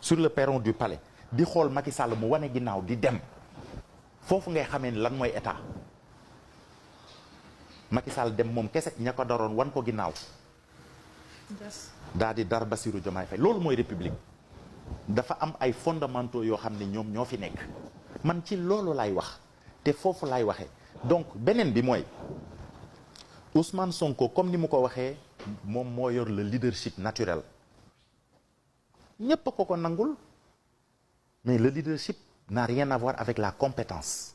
sur le perron du palais di xool Macky Sall mu wane ginnaaw di dem foofu ngay xamee ni lan mooy état Macky Sall dem moom kese ña ko daroon wan ko ginnaaw daa di dar Bassirou Diomaye Faye loolu mooy république dafa am ay fondamentaux yoo xam ne ñoom ñoo fi nekk man ci loolu laay wax te foofu laay waxee donc beneen bi mooy Ousmane Sonko comme ni mu ko waxee moom moo yor le leadership naturel ñépp a ko nangul mais le leadership n'a rien à voir avec la compétence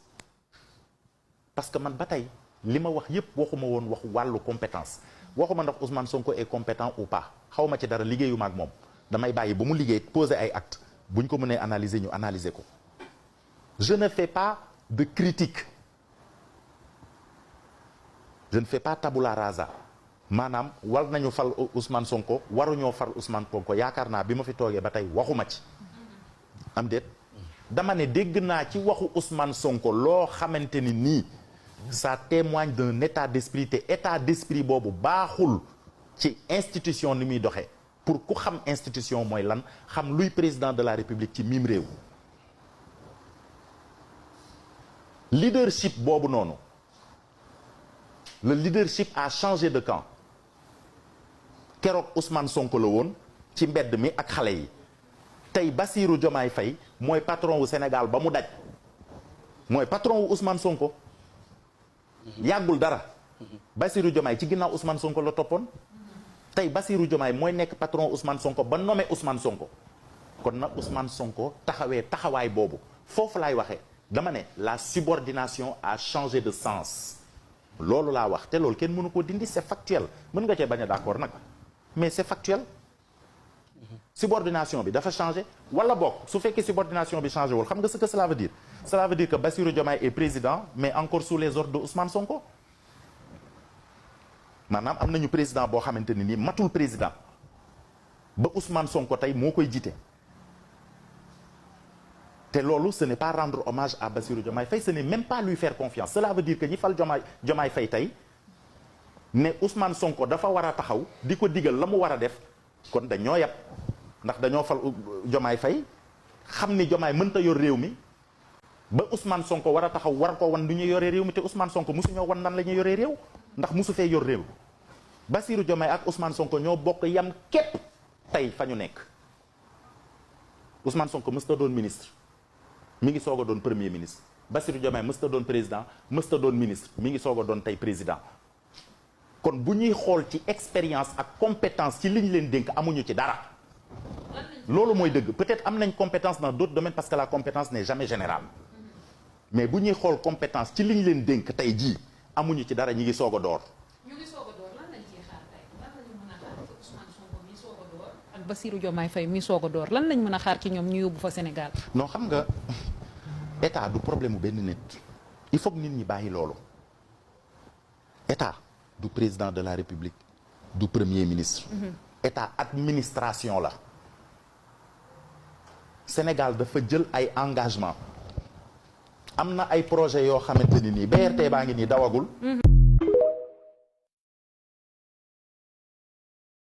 parce que man ba tey li ma wax yépp waxuma woon waxu wàllu compétence waxuma ndax Ousmane Sonko est compétent ou pas xaw ma ci dara liggéeyuma ak moom damay bàyyi ba mu liggéey poser ay actes buñ ko mënee analyser ñu analyser ko je ne fais pas de critique je ne fais pas tabula rasa maanaam war nañu fal Ousmane Sonko waruñoo fal Ousmane Sonko yaakaar naa bi ma fi toogee ba tey waxuma ci am déet dama ne dégg naa ci waxu Ousmane Sonko loo xamante ni nii ça témoigne d'un état d'esprit te état d'esprit boobu baaxul ci institution ni muy doxee pour ku xam institution mooy lan xam luy président de la république ci mim réew leadership boobu noonu le leadership a changé de camp keroog Ousmane Sonko la woon ci mbedd mi ak xale yi tey Bassirou Diomaye Faye mooy patron wu Sénégal ba mu daj mooy patron wu Ousmane Sonko yàggul dara Bassirou Diomaye ci ginnaaw Ousmane Sonko la toppoon tey Bassirou Diomaye mooy nekk patron Ousmane Sonko ba nommé Ousmane Sonko kon nag Ousmane Sonko taxawee taxawaay boobu foofu laay waxee dama ne la subordination a changé de sens loolu laa wax te loolu kenn mënu ko dindi c'est factuel mën nga cee bañ a d'accord nag mais c'est factuel subordination bi dafa changé wala bokk su fekkee subordination bi changé wul xam nga ce que cela veut dire que Bassirou Diomaye est président mais encore sous les ordres de Ousmane Sonko maanaam am nañu président boo xamante ni nii matul président ba Ousmane Sonko tey moo koy jiite te loolu ce n'est pas rendre hommage à Bassirou Diomaye Faye ce n'est même pas lui faire confiance cela veut dire que ñi fal Diomaye Faye tey ne Ousmane Sonko dafa war a taxaw di ko digal la mu war a def kon dañoo yab ndax dañoo fal Diomaye Faye xam ni Diomaye mënta yor réew mi ba Ousmane Sonko war a taxaw war ko wan du ñu yoree réew mi te Ousmane Sonko mosu ñoo wan nan la ñuy yoree réew ndax mosu fee yor réew Bassirou Diomaye ak Ousmane Sonko ñoo bokk yam képp tey fa ñu nekk Ousmane Sonko mësta doon ministre mi ngi soog a doon premier ministre Bassirou Diomaye mësta doon président mësta doon ministre mi ngi soog a doon tey président kon bu ñuy xool ci expérience ak compétence ci li ñu leen dénk amuñu ci dara loolu mooy dëgg peut-être am nañ compétence dans d'autres domaines parce que la compétence n'est jamais générale mais bu ñuy xool compétence ci li ñu leen dénk tey jii amuñu ci dara ñi ngi soog a door. ñu ngi soog a door lan lañ ciy xaar tey lan lañu mën a xaar ci Ousmane Sonko mi soog a door ak Bassirou Diomaye Faye mi soog a door lan lañ mën a xaar ci ñoom ñu yóbbu fa Sénégal. non xam nga état du problème mu benn nit il faut que nit ñi bàyyi loolu état du président de la république du premier ministre. état administration la. Sénégal dafa jël ay engagement am na ay projet yoo xamante ni nii BRT baa ngi nii dawagul.